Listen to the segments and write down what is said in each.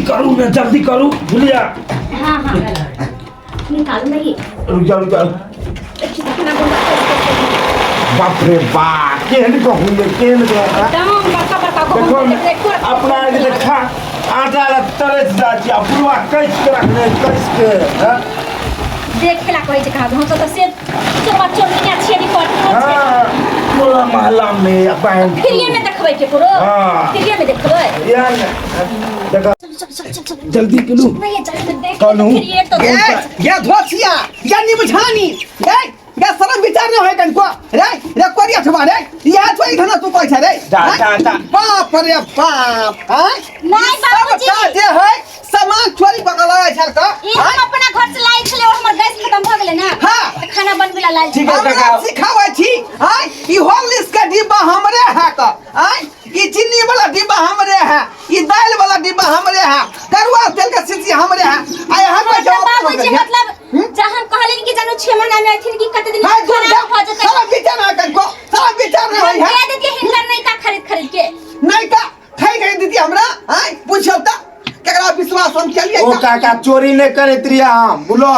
करू ने जल्दी करू बुझलियै। हाँ हाँ, निकालू नहीं। रुक जाओ, रुक जाओ। देखी कितना गोंदा खसि। बाप रे बाप, केहन गहूम रे, केहन गहूम? एकदम बड़का बड़का देखो गहुम। ने, अपना आर के खा आटा ला तरस जाइ छी आ बुढ़वा कसि के रखने कसि के, हँ? देखेला कहै छै कहाँ हम सब तऽ से चोरबा चोरनिया छियै नि पर। हाँ, टोला मोहल्ला में आ बहन। फ्रीए में देखबै केकरो? हाँ। फ्रीए में देखबै? यार देखो। चल चल चल चल चल। जल्दी पिलू। नहीं, जल्दी देख। कहलहुँ। फ्रीए तो। ये ये धोसिया, ये निमझानी, ये ये शरम विचार नहीं होय कनको रे। रे कोरिया छबा रे, ये छोई धना तू कहै छै रे। जा, जा, जा। बाप रे बाप, हां? नहीं, बाबूजी। सब जे है सामान चोरी कऽ के लगे छल का। ई हम अपना घर से लाइल छलै और हमर गैस खत्म भऽ गेलै ने। हाँ। तऽ खाना बनबै ला लाइल। ठीक है। हमरा काका। सिखाबै छी? आय, ई हॉर्लिक्स के डिब्बा हमरे है का। आय, ई चीनी वाला डिब्बा हमरे है, ई दाल वाला डिब्बा हमरे है, करुआ तेल के शीशी हमरे है। आय हम मतलब बाबूजी, मतलब जहन कहलिन कि जानू 6 महीना में अथिन कि कते दिन हाय दूर जा। खराब भऽ जेतै। सारा विचार ना कनको, सारा विचार नहीं हम है। दे देतियै हिनकर नहीं का खरीद खरीद के। नहीं का खाई खाई दीदी हमरा। आय पूछब त केकरा विश्वास हम केलियै? ओ का? काका, चोरी नहि करैत रहियै हम। बोलो,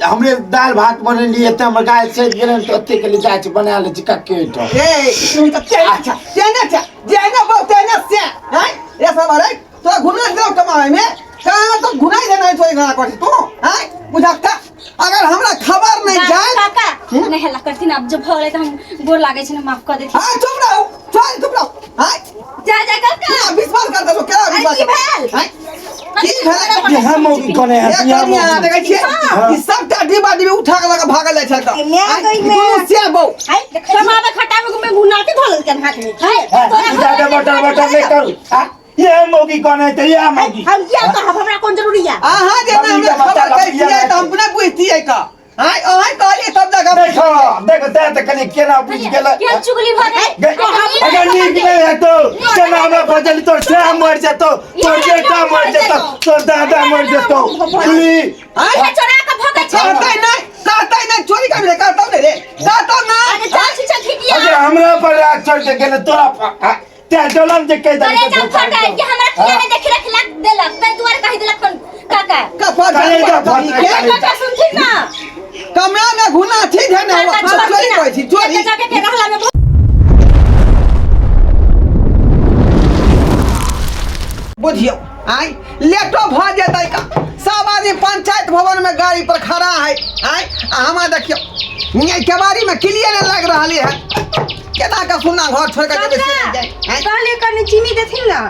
हमरे दालि भात बनेलियै तऽ हमर गाय सड़ि गेलै तऽ ओते के लिए जाइ छी, बना लै छी कक्के ओहिठाम। ए, तू तऽ तेना छ, तेना छ, जेना बहु तेना से। आय रे सब, अरे तोरा घुना देलौ कमावे में कहाँ तो घुनाई देना है तोरे घरा कर तू। आय बुझक त अगर हमरा खबर नहीं जाए। काका, नहीं हल्ला करथिन। आब जब भऽ गेलै तऽ हम गोर लागै छी ने, माफ कऽ देथिन। हाँ, चुप रहो, चल, चुप रहो। आय। जा जा काका। ना विश्वास कर दो, केना विश्वास? की भेल? आय, की भेल? इएह मौगी कने है। ए इएह कनिया, मौगी। देखै छियै ई सबटा डिब्बा डिब्बी उठा के लऽ के भागल जाइ छल तऽ। मैं आय, गई ई मैं। दुनू से बौ। कमावे खटावे में घुनाते धोल के हाथ में। जादा बटर बटर नहि करू। आ, इएह मौगी कने है तऽ इएह मौगी। हम किया कहब? हमरा कोन जरूरी है? अहाँ जे मम्मी हमरा के बच्चा खबर लपिया कहितियै नहि तऽ हम नहि बुझतियै का। आय, अहाँ कहलियै तब जाके। देखो देखो, तें तऽ कनि केना बुझि गेलै। केहन चुगली भऽ गेलै। अगर नीक नहि हेतौ, केना हमरा बजली, तोर सएह मरि जेतौ, तोर बेटा मरि जेतौ, तोर दादा मरि जेतौ, बुझली? आय। इहे चोरा कऽ भगै छै। कहतै नहि, कहतै नहि, चोरी करबे कहतौ ने रे, कहतौ ना। अरे जा छी चल। अगर हमरा पर राग चढ़ के गेलै तोरा तें डोलन जे कहि करे देलकै। जा फटा कि हमरा किया नहि देखि रख लग देलक, तै दुआरे कहि देलक फोन काका। कफा कलेजा फटै, कलेजा। काका, सुनथिन ना। कमरा में घुना ठीक है ना? काका, चोरी छोड़थिन ना। करै छी चोरी। एते जाके के रहला में। बुझियौ, आय लेटो भऽ जेतै का। सब आदमी पंचायत भवन में गाड़ी पर खड़ा है। आय, आ हमरा देखियौ ये केबाड़ी में क्लियर नहीं लग रहल है। केना के सुना घर छोड़ के जेबै से नहि जाय। आँय? कहलिए कनि चीनी देथिन ना।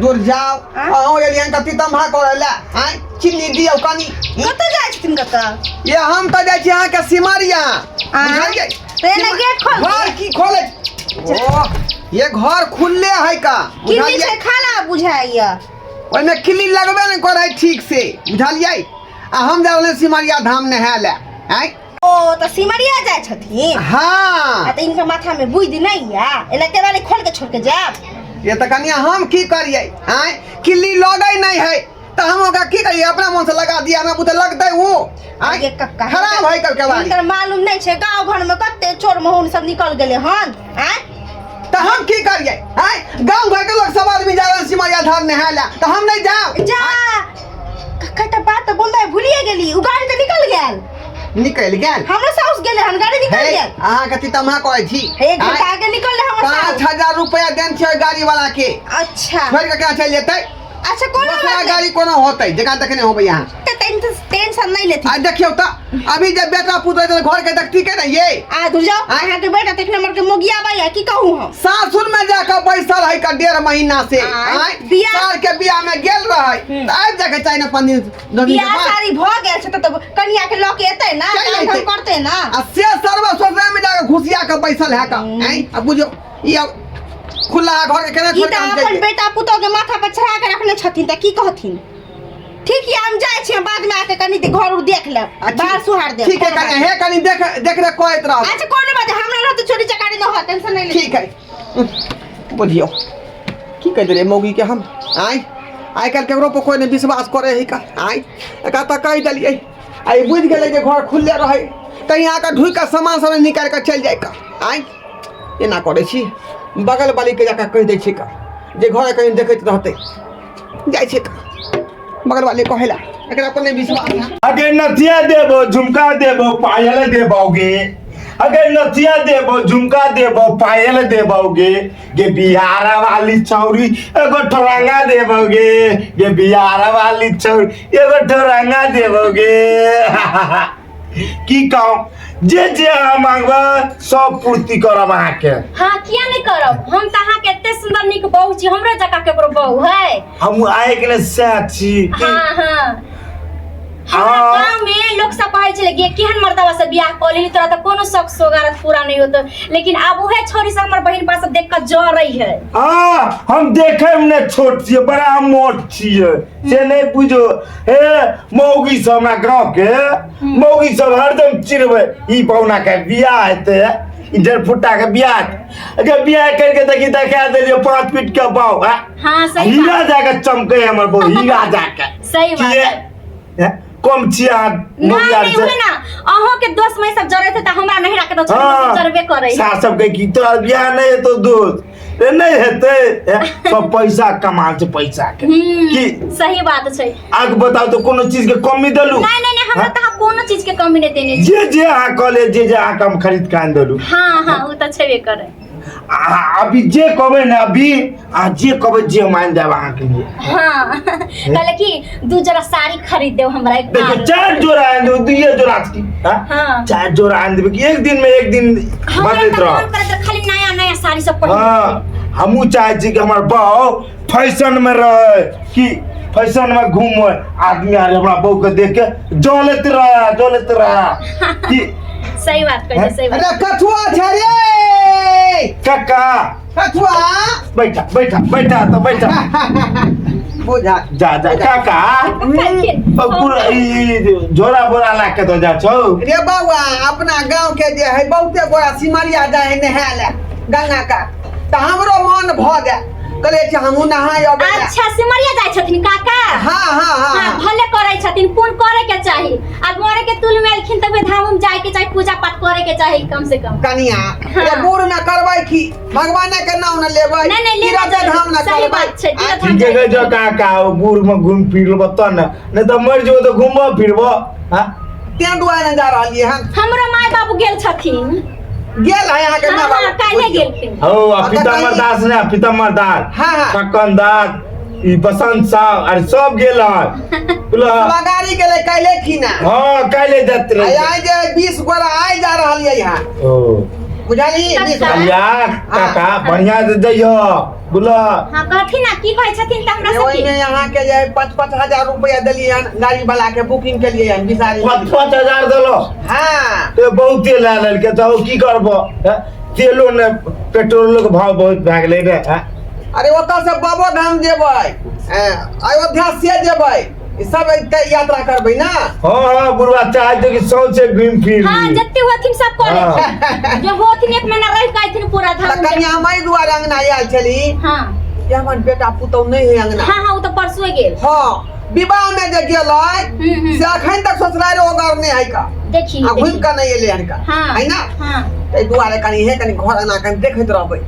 दूर जाओ। आँय? अहूँ एलियन कथी तम्हा करै लए? आँय, चीनी दियौ कनि। कतऽ जाइ छथिन कतऽ? ये हम तऽ जाइ छी अहाँके सिमरिया। आँय? बुझलियै? तऽ एना गेट खोल के? घर की खोले? ओ ये घर खुलले है का? किल्ली बुझलियै? छै खाला बुझाइया। ओहिमे किल्ली लगबे नहि करै ठीक से, बुझलियै? आ हम जा रहलियै सिमरिया धाम नहाय लए। आँय? ओ तऽ सिमरिया जाइ छथिन? हाँ। आ तऽ इनकर माथा में बुद्धि नहीं या, एना केवाली खोल के छोड़ के जायब? ये तऽ कनिया, हम की करियै? आँय, किल्ली लगै नहि है तऽ हम ओकरा की करियै? अपना मन से लगा दिया, हमरा बुते लगतै ओ? आँय? ये कक्का, खराब है कल केवाली। हिनकर मालूम नहीं छै, गांव घर में कते चोर महुन सब निकल गेले हन। आँय? तऽ हम की करियै? आँय, गाँव घर के लोग सब आदमी जा रहल सिमरिया धाम नहाय लए तऽ हम नहि जाउ? जा कक्का, तऽ बात तऽ बोलते भूलिए गेली, उ गाड़ी तऽ निकल गेल। निकलि गेल? हमरो साउस गेले हन, गाड़ी निकल हे गेल। अहाँ कथी तमा करै छी? हे, एक घंटा आँय? आगे निकल रहे हमर पाँच साउस। हजार रुपया देन छियै ओहि गाड़ी वाला के। अच्छा। छोड़ि कऽ केना चलि जेतै? अच्छा, कोनो दोसरा बात नहीं। गाड़ी कोनो होतै जकरा देखने होबै अहाँ। तऽ टेंशन नहीं लेती। आ देखियौ तऽ अभी जे बेटा पुतोह हेतै तऽ घर के देखती के नहीं ये? आ दूर जाओ। आँय? अहाँ के बेटा तऽ एक नंबर के मोगिया बा, की कहूँ हम? सासुर में जाकर बैसल है का 1.5 महीना से। आँय? आँय? बियाह- साल के बियाह में गेल रहे तऽ आबि जाके चाही ने 5 दिन 10 दिन के बियाह बाद। शादी भऽ गेल छै तऽ कनिया के लऽ के एतै ना, चलि काम धाम अयतै। करतै ना। आ से सर्व ससुरा में जाके घुसिया के बैसल है का। आँय, आ बुझियौ ई अब खुला घर के केना ई छोड़ के तऽ हम अपन जइयै? बेटा पुतोह के माथा पर चढ़ा के रखने छथिन तऽ की कहथिन? ठीक ये, हम जाइ छी, हम बाद में आके कनी घर उर देख लेब। बाहर सुहार देब। ठीक है कनी, हे कनी देख देख रे कहैत रह। अच्छा, कोनो बात नहीं, हमरा रहते चोरी चकारी न हो, टेंशन नहीं ले। ठीक है। बुझियौ की कहि देलियै मौगी के हम। आँय, आइ काल्हि केकरो पर कोइ नहि विश्वास करै है का। आँय, एकरा तऽ कहि देलियै आ ई बुझि गेलै जे घर खुलले रहै, कहीं आके ढुकि कऽ सामान सब निकालि कऽ चलि जाइ का। आँय, एना करै छी, बगल वालीके जाकऽ कहि दै छियै का जे घर कहीं देखैत रहतै। जाइ छै का। बगल वाले कहेला एकरा पर नहीं विश्वास है। अगर नथिया देबो झुमका देबो पायल देबोगे, अगर नथिया देबो झुमका देबो पायल देबोगे, गे बिहार वाली छौरी एगो ठोरंगा देबोगे, गे बिहार वाली छौरी एगो ठोरंगा देबोगे। की कहूँ, जे जे अहाँ मांगबै सब पूर्ति करब अहाँके। हाँ, किया नहीं करब? हम तऽ अहाँके एते सुंदर नीक बहू छी, हमरो जकाँ केकरो बहू है? हम आए के लिए सएह छी कि हाँ हाँ, हमरा हाँ। गाँव में लोग सब कहै छलै कि केहन मर्दवा से बियाह कऽ लेली, तोरा तऽ कोनो शौक सोगारत पूरा नहीं होतो, लेकिन आब उहे छोरी सब हमर बहिन पास देख कऽ जरै है। हाँ, हम देखे में नहीं छोट छियै, बड़ा हम मोट छियै से नहीं बुझो। हे मौगी सब हमरा गाँव के मौगी सब हरदम चिड़बै, ई पौना के बियाह हेतै, ई डेढ़ फुट्टा के बियाह हेतै। अगर बियाह करके देखी देखा देलियै 5 फीट के बाऊ है। हाँ, सही हीरा बात। जाके चमके हमर बहू, हीरा जाके। सही बात किए? है। हैं? कम छियै अहाँ नहीं मौगी आर नहीं से? उहे ना अहों के दोस्त में सब जरै थे तऽ हमरा नहीं राखे तऽ हाँ। जरबे करै। सास सबके की तोरा बियाह नहीं हेतौ दोस्त, ए नहीं हेतै, ए, सब पैसा कमाल छै पैसा के। की सही बात छै। आग बताउ तो कोनो चीज के कमी देलू? नहीं नहीं नहीं, हमरा हाँ? तऽ अहाँ कोनो चीज के कमी नहीं देने छी। जे जे अहाँ कहले, जे जे अहाँ हम खरीद के आनि देलू। हाँ हाँ, ओ तऽ छेबे करै। अहाँ अभी जे कहबै ने, अभी अहाँ जे कहबै जे हम आनि देब अहाँके लिए। हाँ, कहले कि दू जोड़ा साड़ी खरीद देब हमरा एक देखियौ बार। 4 जोड़ा आनि देबै, दुइये जोड़ा की, हाँ? हाँ। 4 जोड़ा आनि देबै कि एक दिन में एक दिन हमरा बदलैत तऽ रह। मन करैत रहे खाली नया नया साड़ी सब पहिर। हाँ, हमहूँ चाहै छी कि हमर बहू फैशन में रहे, कि फैशन में घूमे, आदमी आर हमरा बहू के देख के जलैत रहे, जलैत रहे कि सही बात कहै छै, सही बात। अरे कछुआ छै रे। काका। कछुआ। बैठा बैठा बैठा तो बैठा। बुझा। जा जा काका। पूरा ई झोरा बोरा ला के तो जा छौ। रे बौआ, अपना गांव के जे है बहुते गोरा सिमरिया जाय है नहाय ले गंगा का, तऽ हमरो मन भऽ गेल, कहलियै कि हमहूँ नहाय अबै लए। अच्छा, सिमरिया जाइ छथिन काका? हाँ हाँ हाँ। हाँ, हाँ। भले करै छथिन, पुण्य करे के चाही। आ मरे के तुल में एलखिन तबे धाम उम जाय के चाही, पूजा पाठ करे के चाही कम से कम। कनिया। हाँ। रे बूढ़ में करबै की, भगवाने के नाम न लेबै, नहीं, नहीं, लेबै तीरथ जरूर। धाम न सही करबै। बात छै, तीरथ धाम। ठीके कहै छौ काका, ओ बूढ़ में घूम फिर लेबो तब ने, नहीं तऽ मरि जेबो तऽ घूमबो फिरबो। हाँ? तें दुआरे जा रहलियै हन। हमरो माय बाबू गेल छथिन। गेल है अहाँके हाँ माय हाँ, बाबू? काल्हे गेलखिन। हो आ तऽ पीताम्बर दास ने, पीताम्बर दास, हाँ, हाँ। ठक्कन दास, ई बसंत साह आर सब गेल हन बुझलह? गाड़ी गेलै काल्हे खिना। हाँ, काल्हे जात रहे। आइ जे 20 गोरा आइ जा रहलियै यहाँ। ओ बुझलियै? 20 गोरा। कलिया काका बढ़िया से जइयो बुझलह? हाँ, कहथिन ना की कहै छथिन तऽ हमरा सबके। ओहिमे अहाँके जे 5-5 हजार रुपया देलियै हन गाड़ी वाला के, बुकिंग केलियै हन 20 आदमी। 5-5 हजार देलो? हाँ। ते बहुते लए लेलकै तऽ की करबो हैं? तेलो ने पेट्रोलो के भाव बहुत भए गेलै ने हैं? अरे ओतऽ से बाबो धाम जेबै, अयोध्या से जेबै, ई सब एते यात्रा करबै ना। हाँ हाँ, बुढ़वा चाहे छै कि सौंसे घुमि फिर हाँ, ली। जते होथिन सब कऽ लेथिन, जे होथिन एक महीना रहि कऽ अयथिन पूरा तऽ धाम। कनिया हम एहि दुआरे अंगना आयल छली कि हमर बेटा पुतहु नहि है अंगना। हाँ हाँ, ओ तऽ परसुए गेल। हाँ, विवाह में जे गेलै हम्म। से अखन तक ससुराल ओगर नहि है का देखी आ घुमि देखी। कऽ नहि एलै हन का। हाँ। है ना? हाँ। ताहि दुआरे कनि हे कनि घर अंगना कनि देखैत रहबै,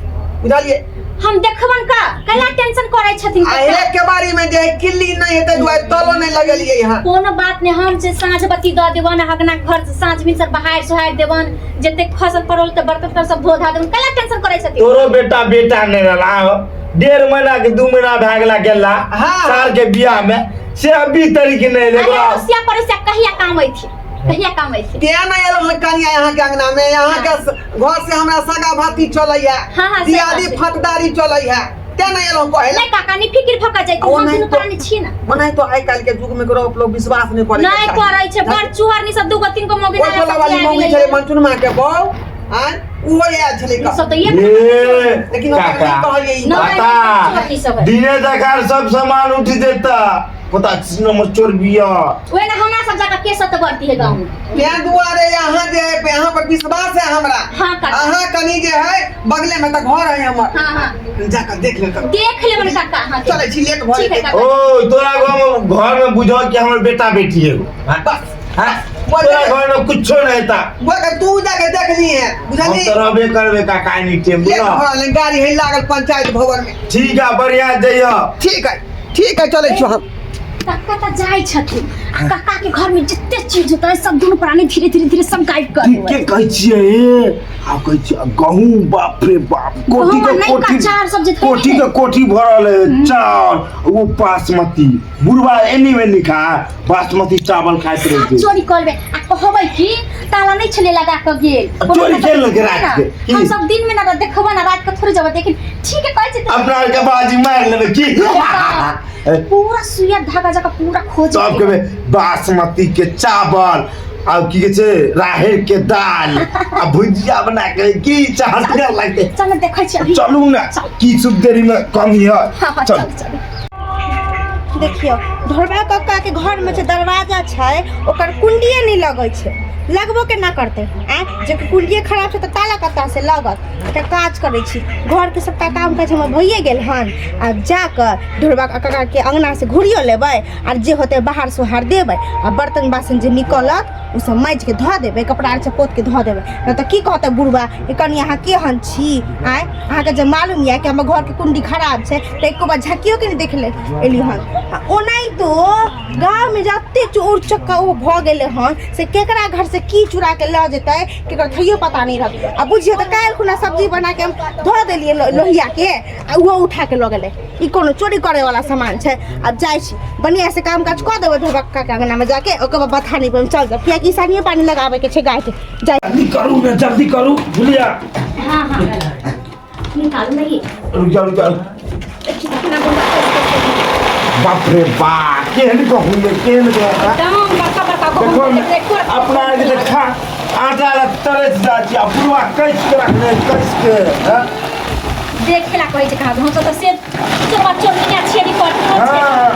बुझलियै? हम देखबन का, कैला टेंशन करै छथिन आ काका? एक के बारी में जे है किल्ली नहि है, ताहि दुआरे तलो नहि लगेलियै यहाँ। कोनो बात नहीं, हम जे साँझ बत्ती दऽ देबन, अगना घर से साँझ भिनसर बहारि सोहारि देबन, जते खसल पड़ल तऽ बर्तन तर सब धो धा देबन, कैला टेंशन करै छथिन? तोरो बेटा बेटा नहीं रहला हो, 1.5 महीना के 2 महीना भए गेला गेला हाँ। साल के बियाह में से अभी तरीके नहीं अरे लेगो। अड़ोसिया पड़ोसिया कहिया काम अइथिन, कहिया काम अइथिन? तें नहि एलहुँ हन कनिया अहाँके अंगना में। अहाँके घर से हमरा सगा भाती चलै है, हाँ, हाँ, सही दियादी बात छै। फटदारी चलै है, तें नहि एलहुँ कहै नहीं काका, नहीं फिक्र भऽ कऽ जैथिन, ओ हम नहीं दुनू तो- प्राणी छी ना। ओनाहि तो आइ काल्हि के युग में केकरो लोग विश्वास नहि करै नहीं करै छै, बड़ चुहरनी सब दूगो तीन गो मौगी। ओहि टोला वाली मौगी छलै मंचुनमा के बहू आँय, ओहो आयल छलै सब तऽ एक ए लेकिन ओकरा काका नहि कहलियै ई नहीं, बात। पता चोरनी सब है। दिने देखार सब सामान उठ जेता, पता नंबर चोर बिया। ओहे ना, हमरा सब जगह के सत बढ़ती है गाँव में। तें दुआरे यहाँ जे है यहाँ पर विश्वास है हमरा। हाँ, काका। अहाँ कनि जे है बगले में तऽ घर है हमर। हाँ हाँ। जाकर देख लेते। देख लेबन काका, हाँ। चलै छी, लेट भऽ ठीक है जेतै। काका। ओ तोरा गाँव में घर में बुझो कि हमर बेटा बेटी है। हाँ? बस। हाँ? तोरा घर में कुछो नहीं था। बोल, तू जाके देख ली है। हम बुझली? तो रहबे करबे काका एनी टाइम। लेट बुझलो? भऽ रहलै, गाड़ी है लागल पंचायत भवन में। ठीक है, बढ़िया जइयो। ठीक है, ठीक है, चलै छी हम। कक्का तऽ जाइ छथिन आ कक्का के घर में जते चीज होतै सब दुनू प्राणी धीरे धीरे धीरे सब गायब कर ठीके देबै। कहै छियै हे आ कहै छियै गहूँम बाप रे बाप कोठी गहूँम के आ नइका कोठी चाउर सब जे थोड़े कोठी ने। के कोठी भरल है चाउर वो बासमती बुढ़वा एनी में खा बासमती चावल खाइत रहै सब छै चोरी कर लेबै आ कहबै की ताला नहि छलै लगा कऽ गेल चोरी केलक राति के, की? हम सब दिन में ना देखबै ना रात के थोड़े जेबै लेकिन ठीक है कहै छै तऽ अपना आरके बाजी मारि लेबै की पूरा सुइया धागा जकाँ पूरा खोज सब के बासमती के चावल आ की कहै छै राहड़ के दाल आ भुजिया बना के की चहटगर लगतै। चल न देखै छी अभी। चलू ने की सुख देरी में कमी है। हाँ हाँ चल। चल चल। देखियौ ढोरबा कक्का के घर में जे दरवाजा छै ओकर कुंडिये नहि लगै छै, लगबो केना करतै? आँय जे कुंडिये खराब छै तऽ ताला कतऽ से लगत? एकटा काज करै छी, घरके सबटा काम काज हमर भइए गेल हन, आब जाकऽ ढोरबा कक्का के अङ्गना से घुरियो लेबै आर जे होतै बाहर सोहार देबै आ बर्तन बासन जे निकलत ओ सब माजिके धऽ देबै, कपड़ा आर पोतके धऽ देबै। नहि तऽ की कहतै बुढ़बा कि कनि अहाँ केहन छी? आँय अहाँके जे मालूम यऽ कि हमर घरके कुंडी खराब छै तऽ एको बार झाँकियोके नहि देख ले एली हन। आ ओनाहितो गाँवमे जते चोर चक्का ओ भऽ गेलै हन से केकरा घरसँ की चुराके लऽ जेतै केकरो थैयो पता नहि रहत। आ बुझियौ तऽ काल्हि खुना सब्जी बनाके हम धऽ देलियै लोहियाके आ ओहो उठाके लऽ गेलै। ई कोनो चोरी करैवला सामान छै? आब जाइ छी बढ़िआँसँ काम काज कऽ देबै ढोबक्काके अङ्गनामे जाके, ओकर बाद बथानी पर चल जाब कियाकि सानिए पानी लगाबैके छै गायके। जाइ जल्दी करू ने, जल्दी करू भुलिया। हाँ हाँ निकालू नहीं। रुक जाओ रुक जाओ। देखी कितना बुढ़वा बाप रे बाप केहन गहूँम है, केहन गहूँम है? एकदम बड़का बड़का देखो गहूम ने, अपना आरके तऽ खा आटा ला तरस जाइ छी आ बुढ़वा कसि के रखने कसि के हँ? देखेला कहै छै कहाँ हम सब तऽ से चोरवा चोरनिया छेरी पर हाँ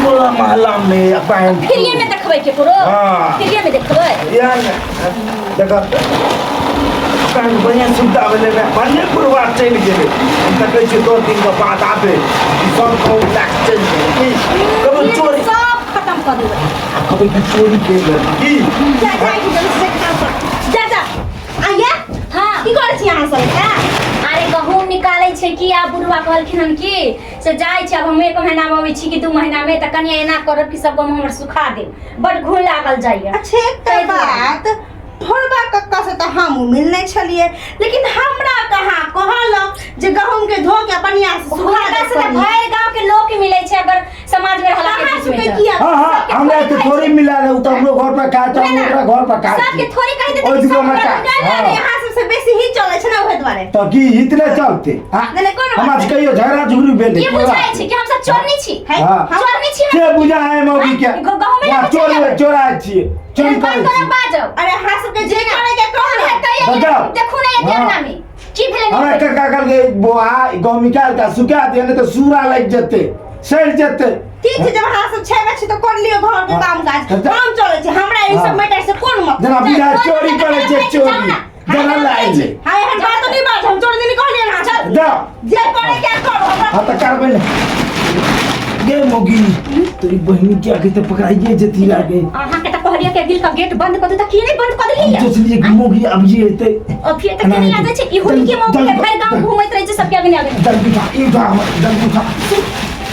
टोला मोहल्ला में अपन फ्रीए में देखबै केकरो। हाँ। फ्रीए में देखबै। यार देखो कान बढ़िया सुविधा भेलै ने, बढ़िया बुढ़वा चलि गेलै। हम तऽ कहै छियै 2 दिन के बाद आबे ई सब गहूँम लए कऽ चलि गेलै की कभी चोरी सब खत्म कऽ देबै। आ कभी की चोरी केलक की? जा जा छी जल्दी से काम कर, जा जा आइया। हाँ की करै छी अहाँ सब एतऽ? अरे गहूम निकालै छै कि आब बुढ़वा कहलखिन हन कि से जाइ छी, आब हम 1 महीना में अबै छी कि 2 महीना में, तऽ कनिया एना करब कि सब गहूम हमर सुखा देब, बड घुन लागल जाइए। अच्छा एकटा ताहि दुआरे। बात, ढोरबा कक्का से तऽ हम मिलने छलियै लेकिन हमरा कहाँ कहलक जे गहूम के धो के बढ़िया से सुखा हुनका दे। से तऽ भरि गाँव के लोक मिलै छै अगर समाज में रहला के कहाँ बीच में सुखे तऽ। किया? हाँ हाँ सबके हमरा थोड़ी तऽ कहै थोड़ी छै। मिला रहे, तऽ हमरो घर पर खाय तऽ हम ना, ओकरा घर पर खाय सबके छी। थोड़ी कहि देतै ओहि कि दुकान सब में हमरा खा- दुकान हाँ। अरे यहाँ सबसे बेसी ही चलै छै ना ओहे दुआरे। तऽ की इतने चलते हाँ? नहि, नहि, कोनो बात हमरा नहि। कहियो झगड़ा झुगड़ी भेलै की बुझाइ छै कि हम सब चोरनी छी? है? हाँ। हम चोरनी छी हम? के बुझा है मौगी के? गहूँमे वहाँ लऽ कऽ चलि चोर आबै। चोराइ छियै, चोरी बंद करै करब छियै। बाजब। अरे अहाँ सबके जे करे के करू। बताउ। देखू ने एते हाँ। अंगना में की भेलै हमरा नहि। कक्का कहलकै बौआ ई गहूँम निकालि कऽ सुखा दिअ नहि तऽ सूरा लागि जेतै सड़ि जेतै। ठीक छै जब अहाँ सब छेबे छी तऽ कर लियौ घर के हाँ। काम काज, तऽ- हम चलै छी, हमरा ई हाँ। सब मैटर से कोन मतलब? जेना बुझाइ चोरी करै छै चोरी जेना लागि जाइ। हाँ एहन बात नहि बाज, हम चोर नहीं कहलियै अहाँ चल। जाओ। जे करे के करू हमरा। हाँ तऽ करबै ने गे मौगी, तोरी बहिनी के आगे तऽ पकड़ाइए जेती लागे। अहाँ के तऽ कहलियै कि दिल का गेट बंद कऽ दे तऽ की नहि बंद कऽ हम देलियै? सोचलियै कि मौगी अब ये एतै। अभी तऽ केने याद छै ई होली के मौका के भरि गांव घूमैत रहै छै सबके अगने अगने। जल्दी उठा ई उठा हमर, जल्दी उठा।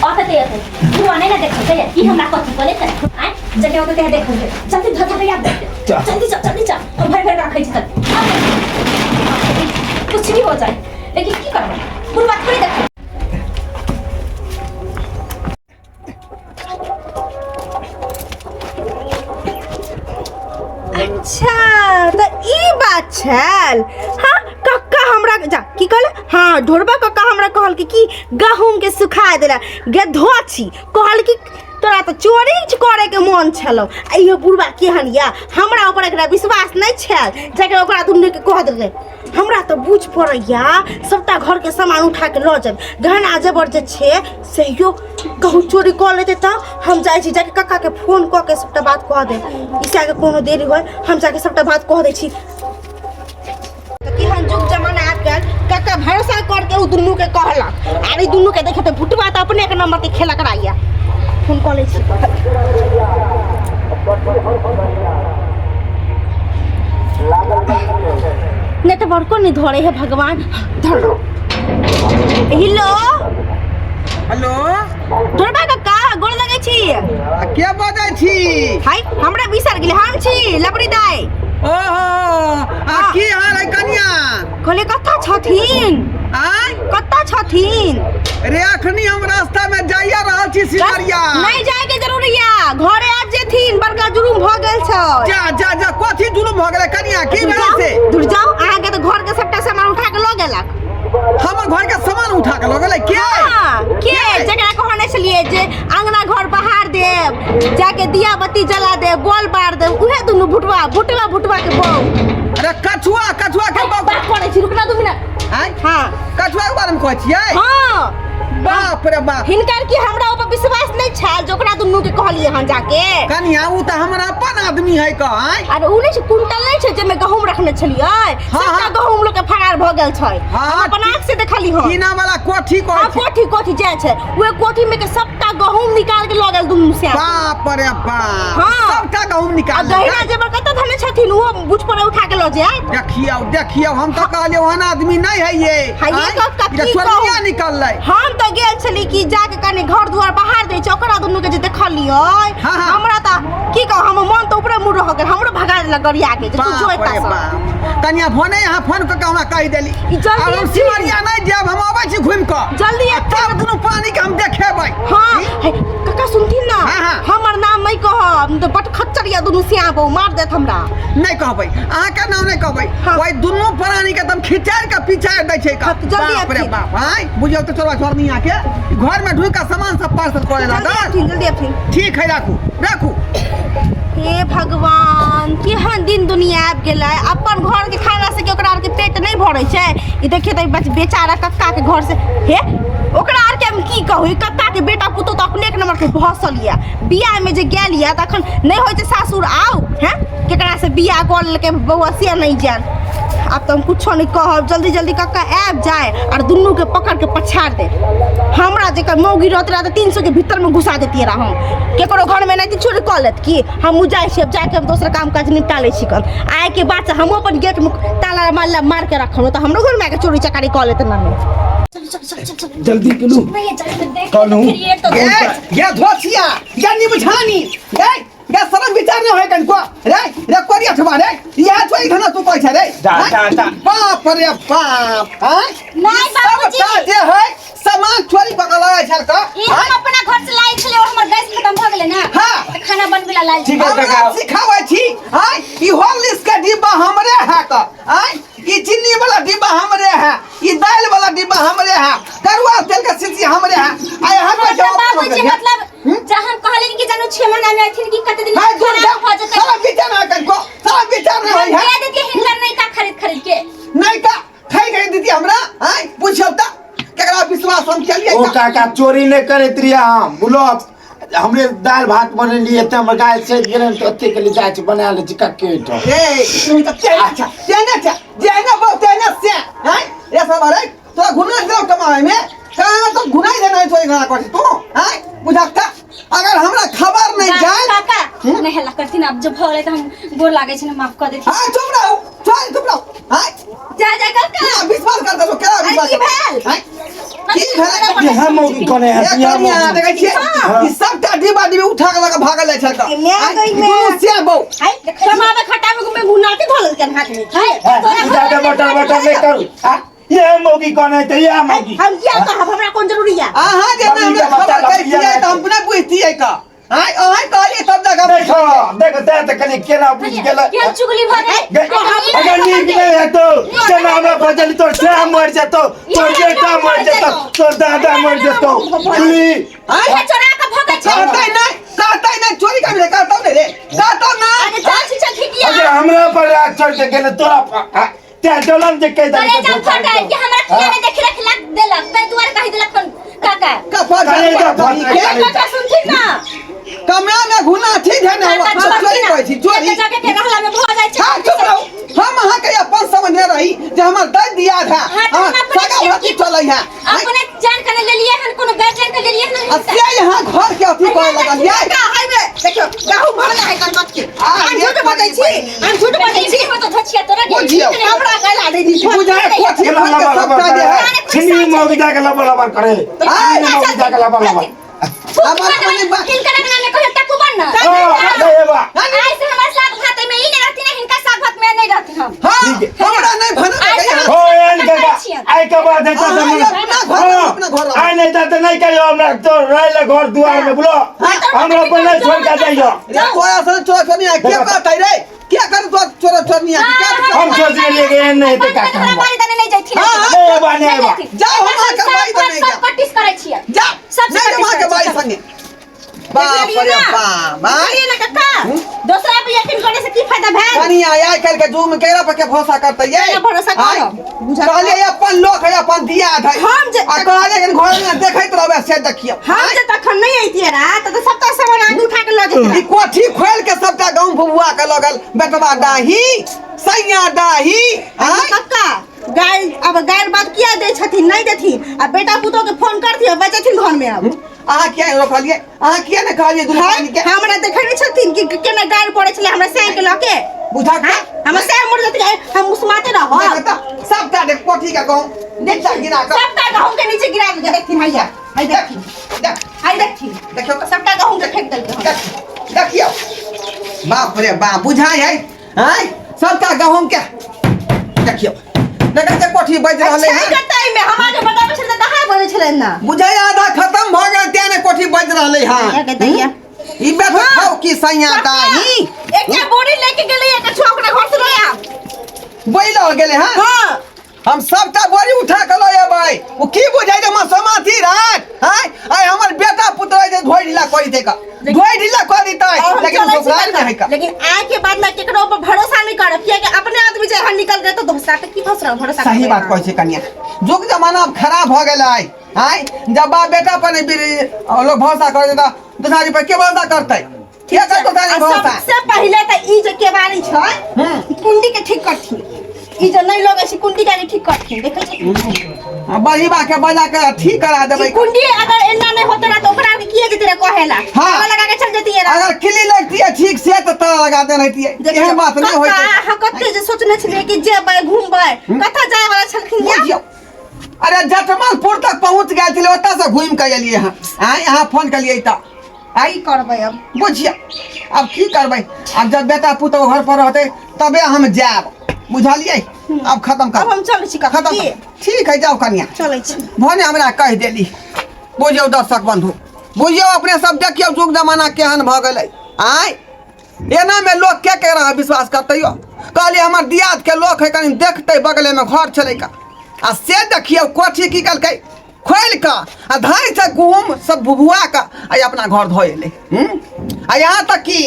अतते अतते बुढ़वा नहि ने देखलकै ई हमरा कथी कऽ लेतै? आँय जल्दी अतते देखलकै, जल्दी धऽ धऽ याद दे। चल। जल्दी चल जल्दी चल, हम भरि भरि रखै छी तब कुछ भी हो जाए लेकिन की करबै बुढ़वा थोड़ी देखै। अच्छा तऽ ई बात छल। हाँ कक्का हमरा जा की कहले? हाँ ढोरबा कक्का हमरा कहल कि गहूम के सुखा देला गे धो छी, कहल कि तोरा तऽ चोरी करे के मन छलो। आ इहो बुढ़बा केहन या, हमरा ऊपर एकरा विश्वास नहि छल जाके ओकरा दुनू के कह देलकै। हमरा तऽ बुझ पड़ैया सबटा घर के सामान उठा के लऽ जायब, गहना जेवर जे छै सेहो कहूँ चोरी कऽ लेतै। तऽ हम जाइ छी जाके कक्का के फोन कऽ के सबटा बात कह देब, इसे आगे कोनो देरी होय हम जाके सबटा बात कह दै छी। तऽ केहन जुग जमाना आबि गेल, कक्का भरोसा करके ओ दुनू के कहलक आर ई दुनू के देखे तऽ भुटवा तऽ अपने एक नंबर के खेलक राइया। फोन कऽ लै छी। नेटवर्को नहीं धरे है भगवान, धर लो। हेलो हेलो ढोरबा कक्का गोर लगै छी। आ के बजै छी? हाय, हमरा बिसर गेलै, हम छी लबड़ी दाई। ओहो, आ हाँ। की हाल है कनिया? कहले कतऽ छथिन? आय? कतऽ छथिन? रे अखनी हम रास्ता में जाइए रहल छी सिमरिया। नहीं जाए के जरूरी या, घरे आबि जेथिन, बड़का जुलुम भऽ गेल छै। जा जा जा, कथी जुलुम भऽ गेलै कनिया, की भेलै से? दूर जाउ, अहाँके तऽ घर के सबटा सामान उठा के लऽ गेलक। हमर घर के सामान उठा के लऽ गेलै के? हाँ, के जकरा कहने छलियै जे अंगना घर बहार देब, जाके दिया बत्ती जला देब, गोल बार देब, उहे दुनू भुटवा भुटवा भुटवा के बहू। अरे कछुआ, कछुआ के बहू। बात करै छी, रुकना 2 मिनट। आँय? हाँ। कछुआ के बारे में कहै छियै? हाँ। बाप रे बाप। हिनकर की हमरा ऊपर विश्वास नहीं छल जो ओकरा दुनू के कहलिए हन जाके? कनिया उ त हमरा अपन आदमी है क। आँय? अरे उ नहीं छै, कुंटल नहीं छै जेमे गहूम रखने छलियै। हाँ, सबटा हाँ। गहूम लोग के फरार भ गेल छै। हाँ, हम अपन आंख से देखली हन। कीना वाला कोठी कहै हाँ, छै। कोठी, कोठी जाय छै, उहे कोठी में के सबटा गहूम निकाल के लऽ गेल दुनू से। बाप रे बाप। हाँ। सबटा गहूम निकाल आ गहिना लेलकै। जेबर कतऽ धने छथिन, उहो बुझ पर उठा के लऽ जाय। देखियौ देखियौ, हम तऽ कहलियै ओहन आदमी नहीं है ये। है ये आँय? कक्का, ई तऽ की चोरनिया कहू? निकललै। हम तऽ गेल छली कि जाके कनि घर दुआर बाहर दै छै, ओकरा दुनू के जे देखलियै, हाँ, हाँ। हमरा तऽ की कहू, हमर मन तऽ ऊपरे मुड़ रह गेल, हमरो भगा देलक गरिया के जे तू जो बाप एतऽ रे सँ। बाप। कनिया फोने यहाँ फोन कऽ के हमरा कहि देली। ई जल्दी आब हम अथी। सिमरिया नहीं जायब, हम अबै छी घुमि कऽ। जल्दी आ अथी। तब दुनू पानी के हम देखेबै। हाँ, हे, काका सुनथिन ना, हाँ, हाँ। हमर नाम नहीं कहब, तऽ बट खच्चर या दुनू सियाबो मार देत हमरा। नहीं कहबै, अहाँके नाम नहीं कहबै। हाँ। ओहि दुनू प्राणी के एकदम खिचारि के पिचारि दै छै। हाँ, तऽ जल्दी बाप रे अथी। बाप। आँय बुझियौ तऽ चोरबा चोरनिया के घर में ढुकि कऽ सामान सब पार्सल करे जल्दी लागल। अथिन, जल्दी अथिन। ठीक है, राखू राखू। हे भगवान, केहन दिन दुनिया आबि गेलै, अपन घर के खाना से के ओकरा आरके पेट नहीं भरै छै। ई देखिए तऽ बेचारा कक्का के घर से, हे ओकरा आरके हम की कहू, ई कक्का के बेटा पुतोह तऽ अपने एक नंबर के भसल यऽ। बियाह में जे गेल यऽ तखन नहीं होइ छै सासुर आउ, हैं केकरा से बियाह कऽ लेलकै बौआ से नहीं जान। आब तऽ हम कुछो नहीं कहब, जल्दी जल्दी कक्का आबि जाए और दुनू के पकड़ के पछाड़ दे। हमरा जेकर मौगी रहत रहे तऽ 300 के भीतर में घुसा देतियै रह हम, केकरो घर में नहीं चोरी कऽ लेत की। हम जाइ छी, अब जाके हम दोसर काम काज निपटा लै छी। कन आइ के बाद से हमहूँ अपन गेट में ताला मार मार के रखब, तऽ हमरो घर में आके चोरी चकारी कऽ लेत ना। जल्दी पिलू। नहीं, जल्दी देख, कहलहुँ। फिर ये तो ए, ये धोसिया, ये निमझानी, ए, ये शरम विचार नहीं होय कनको रे, रे कोरिया छबा रे, ये छोई धना तू पैसा रे। जा, हाँ? जा, जा। बाप रे बाप, हाँ? नहीं, ई सब बाबूजी। ता जे है सामान चोरी कऽ के लऽ जाइ छल का, ई हम हाँ? अपना घर से लाइल छलै और हमर गैस खत्म भऽ गेलै ना, हाँ। तऽ खाना बनबै ला लाइल ठीक है, हमरा काका। सिखाबै छी, हाँ? ई हॉर्लिक्स के डिब्बा हमरे है का, हाँ? ई चीनी वाला डिब्बा हमरे है, ई दाल वाला डिब्बा हमरे है, करुआ तेल के शीशी हमरे है। आ यहाँ पे मतलब जवाब बाबूजी, हो गया। मतलब जहन कहलिन कि जानू 6 महीना में अथिन कि कते दिन हाय, खराब जा, भऽ जेतै। सारा विचार ना कनको, सारा विचार ना हम होई है। दे देतियै हिनकर नहीं का खरीद खरीद के। नहीं का खाई खरीद देती हमरा, हाँ? पूछो त केकरा विश्वास हम केलियै ओ का? काका चोरी नहीं करैत रहियै हम, बोलो हमरे दाल भात बनेलियै तऽ हमर गाय सड़ि गेलै तऽ ओते के लिए जाइ छी बना लै छी कक्के ओहिठाम। ए, तू तऽ तेना छ, तेना छ, जेना बहु तेना से, हाँ? रे सब अरे, तोरा घुना देलौ कमावे में? कहाँ तो घुना देना है तोरे घरा करछी तू, हाँ? बुझक त अगर हमरा खबर नहीं जाए काका नहीं हल्ला करथिन, अब जब भऽ गेलै तऽ हम गोर लागै छै ने, माफ कऽ देथिन। हाँ, चुप रहू, चल, चुप रहू, हाँ? जा जा काका। ना, विश्वास कर देलौ, केना अरे विश्वास की कर? भेल? हाँ? की भेल? इएह मौगी कोने है, ए, इएह कनिया, मौगी। देखै छियै? ई सबटा डिब्बा डिब्बी उठा के लऽ के भागल जाइ छल तऽ। माय आँय, गई ई माय। दुनू से बौ। हाय, कमावे खटावे में घुनाते धो लेलकन हाथ में। हाय, हाँ, तोरा ई जाके घर में बटर बटर नहीं करू। हाँ, ये मौगी कौन है तो ये मौगी। हम किया कहब, हमरा कोन जरूरी है? अहाँ जे मम्मी हमरा के बच्चा खबर लपिया कहितियै रहै तऽ हम नहि बुझतियै कऽ। आँय, अहाँ कहलियै तब जाके हम देखो, देखो, ते तऽ कनि केना बुझि गेलै। केहन चुगली भऽ गेलै? अगर नीक नहीं हेतौ, केना हमरा बजली, तोर सएह मरि जेतौ, तोर बेटा मरि जेतौ, तोर दादा मरि जेतौ। बुझली? आँय, इहे चोरा कऽ भगै छै। कहतै नहि, कहतै नहि, चोरी करबै कहतौ नहि रे, कहतौ नहि। अरे चल छी, चल खिटिया। अगर हमरा पर राग चढ़ के गेलै तोरा पर, आ, ते डोलन जे कहि तोरे देलकै जब फटल कि हमरा किया नहि देखि रख लग देलक, ताहि दुआरे कहि देलक फोन काका। कफा कलेजा फटलै, के? कलेजा। काका सुनथिन ना। कमरा में घुना ठीक है ना, काका हम चोरी छोड़थिन ना। करै छी, चोरी। एक जगह के रहला में भऽ जाइ छै। हाँ, चुप रहू। हम अहाँ के अपन समझने रही जे हमर दर्द दिया था, हाँ, तऽ हाँ, हम अपने सगा छियै भाती कि- चलै है। अपने जान के लेलियै हन, कोनो गैर जान के लेलियै हन। आ से यहाँ घर के अथी करे लगल ये। का हाय बे, देखियौ गहूम भरल है कनमत के। आ, हम ये झूठ बजै छी, हम झूठ बजै छी। तो धोछिया तोरा के। बुझियौ। हमरा गला दे दी। बुझाय कोठी केना घर के लबर सबटा लबर जे है। करे? छिनी मौगी जाके लबर लबर करे। आय, छिनी मौगी जाके लबर लबर। हमर मने हिनकर अंगना में कहियो टकू बन एता तऽ नहि कहियो हमरा तो रहै ले घर दुआर में बोलो हमरा पर नहीं छोड़ के जाइयो। रे तोरा से चोर चोरनिया के कहतै रे? के कर तो चोर चोरनिया के? हम सोच गेलियै कि एहन नहि हेतै काका तोरा हमरा। बारी दने नहीं जाइथिन। हाँ, हाँ। नहीं अबा, नहीं अबा। जाओ, हम अहाँके बारी दने सब जायब। कटिस करै छियै। जा सबसे नहीं कटिस अहाँके करै बाई छियै। संगे। बाप रे बाप भाई। देखलियै ना काका, दोसरा पे यकीन करे से की फायदा भेल? कनिया आइ काल्हि के जुग में केरा पर के भरोसा करतै ये? केना भरोसा आँय? करब? बुझा- कहलियै अपन लोक है, अपन दियाद है। हम जे- आ कहलियै कि घर में देखैत रहबै से देखियौ। हम जे तखन नहीं अइतियै रा तऽ सबटा सामान आगे उठा के लऽ ई जेतै। कोठी खोलि के सबटा गहूम भुभुआ के लगल बेटवा डाही सैया डाही। आँय? कक्का गाय अब गाय बात किया दै छथिन? नहीं देथिन। आ बेटा पुतोह के फोन करथिन, बचेथिन घर में। अब अहाँ किया नहि रोकलियै? अहाँ किया नहि कहलियै दुनू आदमी के? हमरा देखै नहि छथिन कि केना गाड़ पड़ै छलै हमरा सैं के लऽ के? बुझा हाँ? हमर सैं मर जेतै, हम उसमाते रहब। देखऽ तऽ सबटा देख कोठी के गहूम नीचा गिरा कऽ सबटा गहूम के नीचे गिरा देलकै। देखथिन हैया, है देखथिन। देख। है देखथिन। देखियौ तऽ। सबटा गहूम के फेंक देलकै। देख, देखियौ, बाप रे बाप, बुझाइ है आँय सबटा गहूम के। देखियौ, देखै छियै कोठी बजि रहलै छै हँ। कतऽ एहिमे? हमरा जे बताबै छलै तऽ कहाँ बजै छलै ना? बुझाइ आधा खत्म भऽ गेल तें ने कोठी बजि रहलै हँ। दैया के दैया। ई बेटा खाउ की सैया दाही? एकटा बोरी लेके गेलै कछुआ, ओकरा घर से लऽ आब। बोलि लऽ गेलै हँ? हाँ। हम सबटा बोरी उठा के लऽ एबै। ओ की बुझाइ जे हमर समाधि राख आँय? आइ हमर बेटा पुत्र जे धोइ ढीला कऽ दितै, का धोइ ढीला कऽ दितै, और हम लेकिन चलै छी ससुराल काका। नहि है का। लेकिन आय के बाद ना केकरो पर भरोसा नहीं करब, कियाकि अपने आदमी जे यहाँ निकल गए तो दोसरा पे की भरोसा भरोसा सही करबै बात अहाँ? कहै छै कनिया, जुग जमाना आब खराब भऽ गेलै आँय। जब बाप बेटा पर नहि लोग भरोसा करै छै तऽ दोसरा पर के भरोसा करतै? के करतै दोसरा आ भरोसा? सबसे पहिले तऽ ई जे केवाड़ी छै, कुंडी के ठीक करथिन। ई जे नहीं लगै छै कुंडी के ठीक करथिन। देखै छी। बहिबा के बजा के ठीक करा देबै। ई कुंडी अगर एना नहीं होते ना तो ओकरा के किए जेते रे कहेला? हाँ। ताला लगा के चल जतिए रे। अगर किली लगती है ठीक से तऽ ताला लगा देने रहितियै, एहन बात नहि होइत। कक्का, अहाँ कते जे सोचने छलियै कि जेबै घूमबै, कतऽ जाय वाला छलखिन या? बुझियौ, अरे जटमलपुर तक पहुँच गेल छलै, ओतऽ से घुमि कऽ एलियै हँ। आँय, अहाँ फोन केलियै तऽ आइ की करबै अब? बुझियौ आब की करबै। आब जब बेटा पुतहु घर पर रहतै तबे हम जायब, बुझलियै? आब खत्म कर। अब हम चलै छी काका। खत्म की कर। ठीक है, जाउ कनिया। चलै छी। भने हमरा कहि देली। बुझियौ दर्शक बंधु, बुझियौ अपने सब, देखियौ जुग जमाना केहन भऽ गेलै आँय। एनामे लोक के केना विश्वास करतै यौ? कहलियै हमर दियाद के लोक है, कनि देखतै, बगलेमे घर छलै का, आ से देखियौ कोठी की केलकै, खोलि कऽ आ धाइ से गहुम सब भुभुआ कऽ आ अपना घर धऽ एलै। हूँ? आ यहाँ तक कि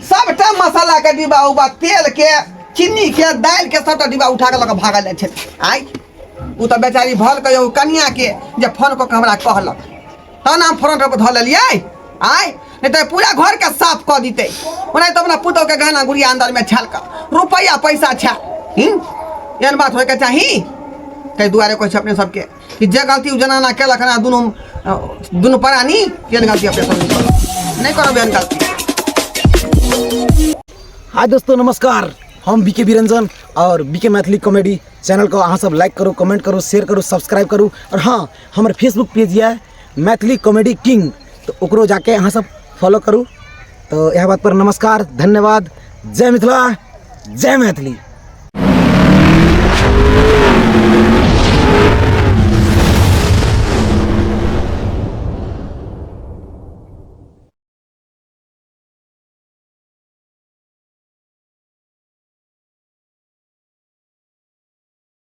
सबटा मसाला के डिब्बा उब्बा, तेल के, चीनी के, दालि के सबटा डिब्बा उठा कऽ लऽ कऽ भागल जाइ छै आइ। ओ तऽ बेचारी भल कहियौ कनिया के जे फोन कऽ कऽ हमरा कहलक तहन हम फ्रंट पर धऽ लेलियै आइ, नहि तऽ पूरा घरके साफ कऽ दितै। ओना तऽ अपना पुतोहके गहना गुड़िया अन्दरमे छल कऽ रुपैआ पैसा छै। हूँ, एहन बात होइके चाही? ताहि दुआरे कहै छै अपने सबके कि जे गलती ओ जनाना केलक हन दुनू दुनू प्राणी, एहन गलती अपने सब नहि करब, नहि करब एहन गलती। हाय दोस्तों, नमस्कार। हम बीके बिरंजन और बीके मैथिली कॉमेडी चैनल को अहाँ सब लाइक करू, कमेंट करू, शेयर करू, सब्सक्राइब करू। और हाँ, हमर फेसबुक पेज यऽ मैथिली कॉमेडी किंग, तो ओकरो जाके अहाँ सब फॉलो करू। तो यह बात पर नमस्कार, धन्यवाद। जय मिथिला, जय मैथिली।